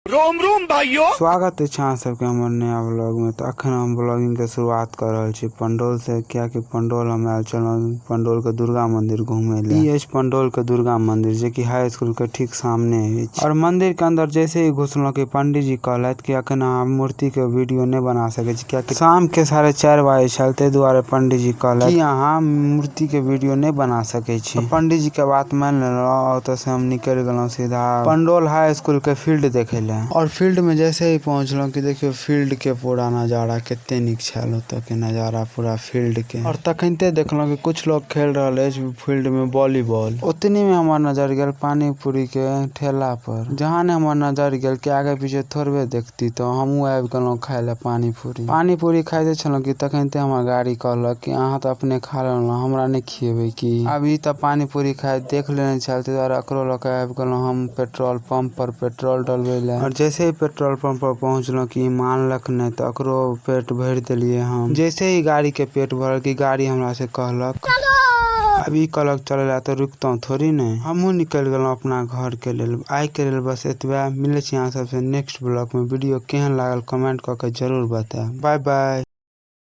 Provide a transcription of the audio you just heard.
Rome Rome भाइयों। स्वागत अछि अहाँ सबके हमर नया ब्लॉग में। तो अखन हम ब्लॉगिंग के शुरुआत कर रहल छी पंडौल से, कियाकि पंडौल हम आयल छलहुँ पंडौल के दुर्गा मंदिर घूमे ले। ई अछि पंडौल के दुर्गा मंदिर, जे कि हाई स्कूल के ठीक सामने अछि। और मंदिर के अंदर जैसे ही घुसलहुँ कि पंडित जी कहलथि कि अखन अहाँ मूर्ति के वीडियो नहीं बना सके छी, कियाकि शाम के 4:30 बजे छल, ताहि दुआरे पंडित जी कहलथि कि अहाँ मूर्ति के वीडियो नहीं बना सके छी। पंडित जी के बात मान लेलहुँ और ओतऽ से हम निकलि गेलहुँ सीधा पंडौल हाई स्कूल के फील्ड देखे ले। और फील्ड में जैसे ही पहुंचलहुँ कि देखियो फील्ड के पूरा नजारा कते नीक छल, ओतऽ के नजारा पूरा फील्ड के। और तखनते देखलहुँ कि कुछ लोग खेल रहल अछि फील्ड में वॉलीबॉल। ओतनी में हमर नजर गेल पानी पूरी के ठेला पर, जहाँ ने हमर नजर गेल कि आगे पीछे थोड़बे देखती, तो हमहूँ आबि गेलहुँ खाय ले पानी पूरी। पानी पूरी खाइते छलहुँ कि तखनते हमर गाड़ी कहलक कि अहाँ तऽ अपने खा लेलहुँ, हमरा नहि खिएबै की। अब ई तऽ पानी पूरी खाइत देख लेने छल, ताहि दुआरे एकरो लऽ के आबि गेलहुँ हम पेट्रोल पंप पर पेट्रोल डलबै ले। और जैसे ही पेट्रोल पंप पर पहुंचलहुँ कि मानलक नहि, तऽ एकरो पेट भरि देलियै हम। जैसे ही गाड़ी के पेट भरल कि गाड़ी हमरा से कहलक, अब ई कहलक चले ला तऽ रुकतहुँ थोड़ी ने। हमहूँ निकलि गेलहुँ अपना घर के लेल। आइ के लेल बस एतबे, मिलै छी अहाँ सबसे नेक्स्ट ब्लॉग में। वीडियो केहन लागल कमेंट कऽ के जरूर बतायब। Bye bye.